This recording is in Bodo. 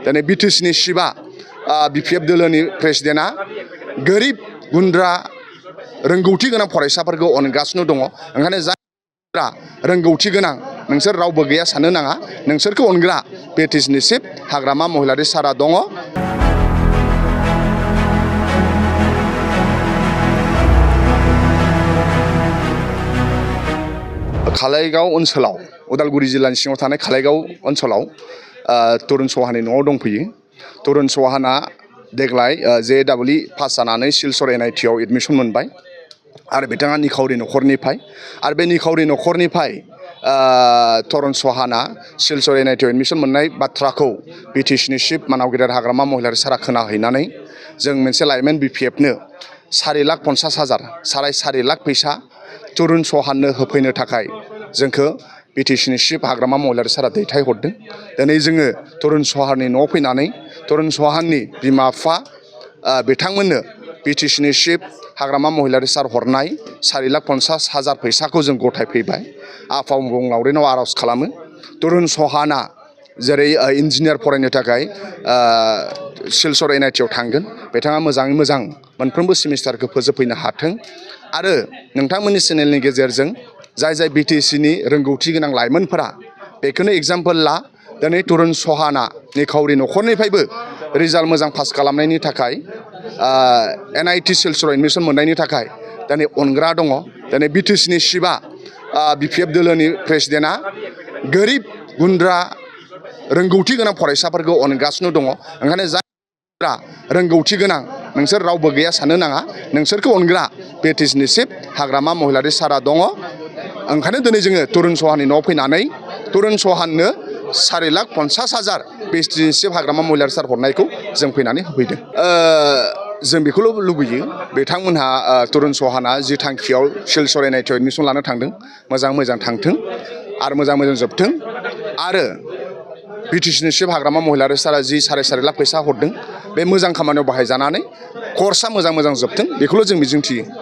दिनै बिटिसिनि शिबा बिपिएफ दोलोनि प्रेसिडेन्टआ गोरिब गुन्द्रा रोंगौथि गोनां फरायसाफोरखौ अनगासिनो दङ। ओंखायनो जायफोरा रोंगौथि गोनां नोंसोर रावबो गैया साननो नाङा। नोंसोरखौ अनग्रा बिटिसिनि चिफ हाग्रामा महिलारि सारा दङ। खालाइगाव ओनसोलाव उदालगुरि जिल्लानि सिङाव थानाय खालाइगाव ओनसोलाव तरुन चौहाननि न'आव दंफैयो। तरुन चौहाना देग्लाय JEE पास जानानै सिलचर NIT आव एडमिसन मोनबाय आरो बिथाङा निखावरि न'खरनिफ्राय आरो बे निखावरि न'खरनिफ्राय तरुन चौहाना सिलचर NIT आव एडमिसन मोननाय बाथ्राखौ बिटिसिनि चिफ मानाव गेदेर हाग्रामा महिलारि सारा खोनाहैनानै जों मोनसे लाइमोन बिपिएफनो 4,50,000 4.5 लाख फैसा तरुन चौहाननो होफैनो थाखाय जोंखौ बिटिसिनि चिफ हाग्रामा महिलारि सारा दैथायहरदों। दिनै जोङो तरुन चौहाननि न'आव फैनानै तरुन चौहाननि बिमा बिफा बिथांमोननो बिटिसिनि चिफ हाग्रामा महिलारि सार हरनाय 4,50,000 फैसाखौ जों गथायफैबाय। आफा अबंलावरिनाव आर'ज खालामो तरुन चौहाना जेरै इन्जिनियार फरायनो थाखाय सिलचर NIT आव थांगोन, बिथाङा मोजाङै मोजां मोनफ्रोमबो सेमिस्टारखौ फोजोबफैनो हाथों आरो नोंथांमोननि चेनेलनि गेजेरजों जाय बिटिसिनि रोंगौथि गोनां लाइमोनफोरा बेखौनो एग्जाम्पोल ला। दिनै तरुन चौहाना निखावरि न'खरनिफ्रायबो रिजाल्ट मोजां पास खालामनायनि थाखाय NIT सिलचर एडमिसन मोननायनि थाखाय दिनै अनग्रा दङ। दिनै बिटिसिनि चिफआ बिपिएफ दोलोनि प्रेसिडेन्टआ गोरिब गुन्द्रा रोंगौथि गोनां फरायसाफोरखौ अनगासिनो दङ। ओंखायनो जायफोरा रोंगौथि गोनां नोंसोर रावबो गैया साननो नाङा। नोंसोरखौ अनग्रा बिटिसिनि चिफ हाग्रामा महिलारि सारा दङ। ओंखायनो दिनै जोङो तरुन चौहाननि न'आव फैनानै तरुन चौहाननो 4,50,000 बिटिसिनि चिफ हाग्रामा महिलारि सार हरनायखौ जों फैनानै होफैदों। जों बेखौल' लुबैयो बिथांमोनहा तरुन चौहाना जि थांखियाव सिलचर NIT आव एडमिसन लानो थांदों मोजां थांथों आरो मोजां जोबथों आरो बिटिसिनि चिफ हाग्रामा महिलारि सारा जि 4.5 लाख फैसा हरदों बे मोजां खामानियाव बाहायजानानै कर्सआ मोजां जोबथों बेखौल' जों मिजिंथियो।